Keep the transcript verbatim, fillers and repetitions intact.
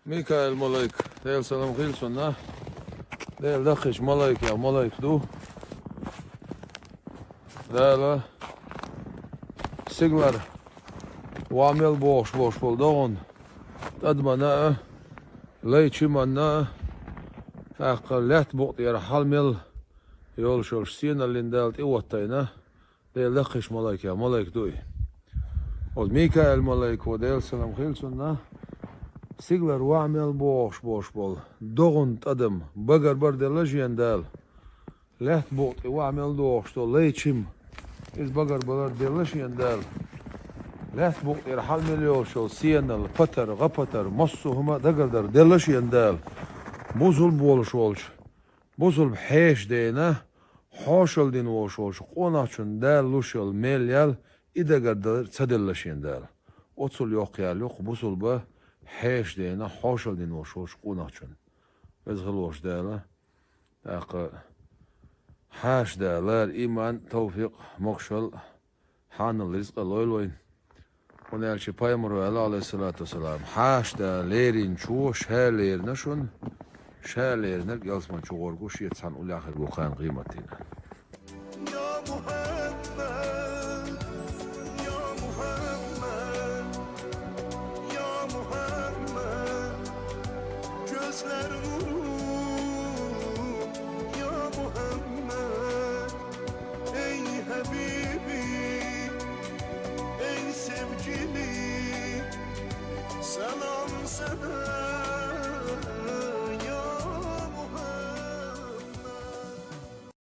Микаил малайк, Делан салам хилла цунна, Делан даккхийчу малайкех малайк ду. Дала сигалара ваха мел богӀуш болуш болу догӀанна тӀадамна а, лай чиманна а, тӀаккха лаьтта букъа тӀера хьала мел йолуш йолчу сеналлина Дала тӀехӀоттийна, Делан даккхийчу малайкех малайк ду и. Оцу Микаил малайко, Делан салам хилла цунна, сигалара ваха мел богӀуш болуш болу догӀанна тӀадам багарбар делла шена Дала. Лаьтта букъа тӀе ваха мел догӀуш долу лай чима, иза багарбалар делла шена Дала. Лаьтта букъа тӀера хьала мел йолуш йолу сеналла, патар, гӀа патар, массо а хӀума дагардар делла шена Дала. Бусулба волуш волчу, бусулба хьеша дена, хьошалла дина волуш волчу къонахчунна Дала луш йолу мел ял, и дагардар ца делла шена Дала. Оцул йоккха ял ю кху бусулба хьеша дена, хьошалла дина волуш волчу къонахчунна. Веза хила волуш Дала, тӀаккха хьаша Дала лара иман, тавфикъ, могушалла, хьанал, ризкъа лойла вайна. ХӀунда аьлча пайхамаро аьлла, алейхиссалату вассалам: «Хьаша Дала леринчо ша лерина шуна, ша леринарг ялсамани чу гӀур ву, шеца цхьаьна уллехь хир ву кхана къематдийнахь».